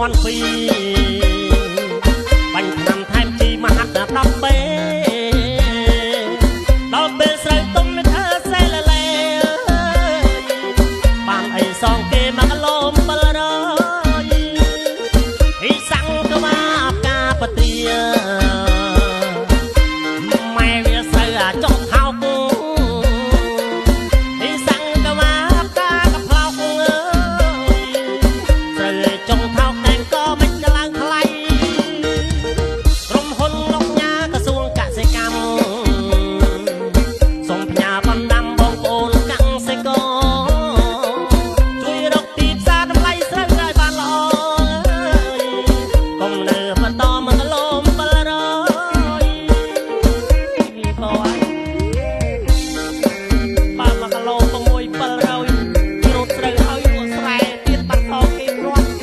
1002បាញ់ឆ្នាំថែមជីមហាត់10ពេដល់ពេលស្រូវទុំធ្វើសេលលេបានអីសងគេមកគីឡូ700អ៊ីសាំងក្បាលផ្កាពទាម៉ែវាស្រូវអាចុងថោកអ៊ីសាំងក្បាលផ្កាកប្លោកអើយស្រូវចុងថោកតែក៏មិនឡើងថ្លៃក្រុមហ៊ុនលោកញ៉ាក្រសួងកសិកម្មសូមផ្ញើបណ្ដាំបងប្អូនកសិករជួយរកទីផ្សារតម្លៃស្រូវឲ្យបានល្អកុំនៅបន្តមកគីឡូ700បងអើយបាទមកគីឡូ6 700រូតស្រូវហើយលក់ស្រែទៀតបាត់សងគេគ្រាប់ ខ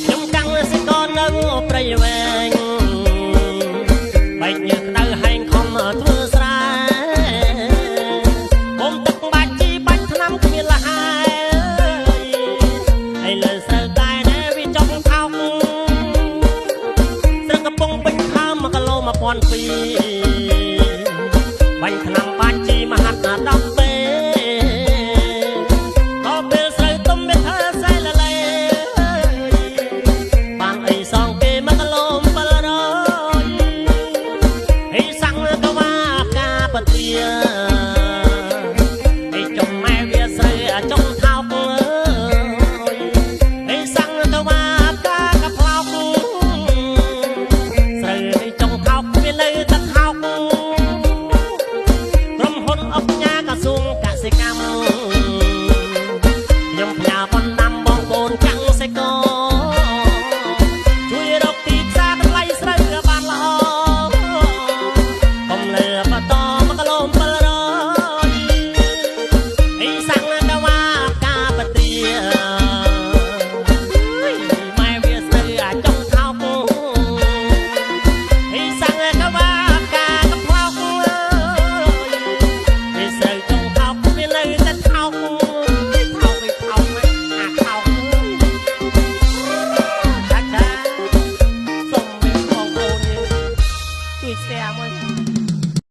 ្ញុំកាំងសិកនៅព្រៃវែងបែកញើសក្តៅហែងខំធ្វើស្រែគុំទឹកបាច់ជីបាច់ថ្នាំគ្មានលហែហើយលើស្រូវតែណែវាចុងថោកស្រូវកំពុងពេញខើមកគីឡូ1002